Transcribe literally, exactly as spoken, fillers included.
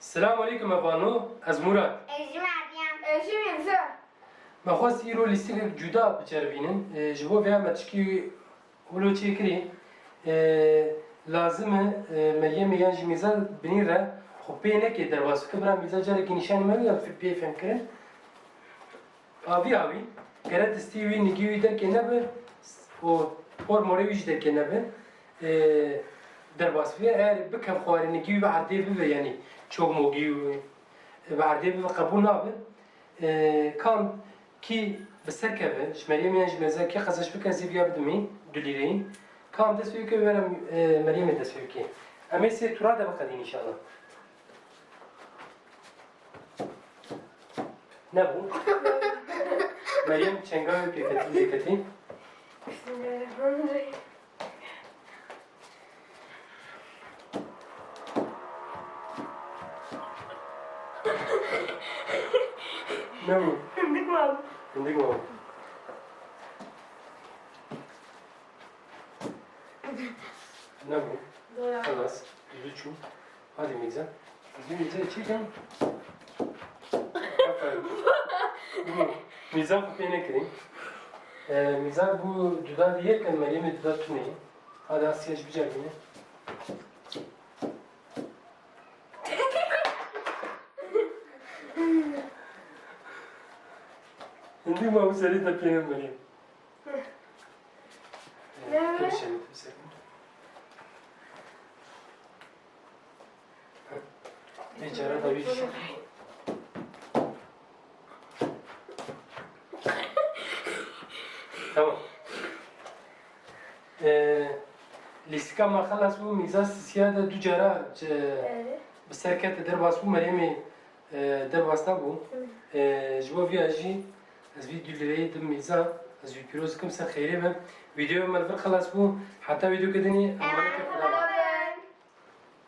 Selamun aleykum, me vano, ez Murat. Ez jî Meryem. Ez jî Mîrza. Me xwest îro lîstikek cuda biceribînin. E, ji bo vêya me tişkî wilo çêkirî. E, lazim e, e, Meryemê yan jî Mîrza binî re xwe pê neke derbas bike. Bira Mîrza carekî nîşanî me bide pê fêhmkirin. Avî avî, gere distî wî, nigî wî derkê nebe û por morê wî jî derkê nebe, e, derbas bibe. Eger bikeve xwarê, nigî wî bi erdê bibe, yanî çok mogî wî, e, bi erdê bibe, qebûl nabe. E, kam kî bi ser keve, ji Meryemê yan ji Mîrza kî qezenç bike, ez ê viya bidim wî du lîreyî. Kam dest pê bike, were, e, Meryemê dest pê bike. Em ê sê tura de biqedîn înşallah. Nebû. Meryem çenga wê pêketî, pêketî. Bismillahirrahmanirrahim. Nebû. Hindik mal. Hindik mal. Nebû. Doğru. Xelas. Dudu çû. Hadi Mîza. Hadi Mîza, çi kan? Aferin. Bu, Mîza xwe pê nekirin. Ee, Mîza bu duda diye kan Meryemê duda tune. Hadi Asya ji bicer bine. Hindi ma bu seri de pê Meryem. Ne? Ee, tepsene, tepsene. Bêçare da wî. Tamam. Ee, lîstika me xelas bû, Mîza sisiya de du cara, e, Evet. bi ser kete derbas bû, Meryemê, e, derbas nebû. Hı. E, ji bo viya jî ez vî du lîreyê dim Mîza, ez wî pîroz dikim, ser xêrê be. Vîdeoya me li vir xelas bû. Heta vîdeoke dinî, emanet.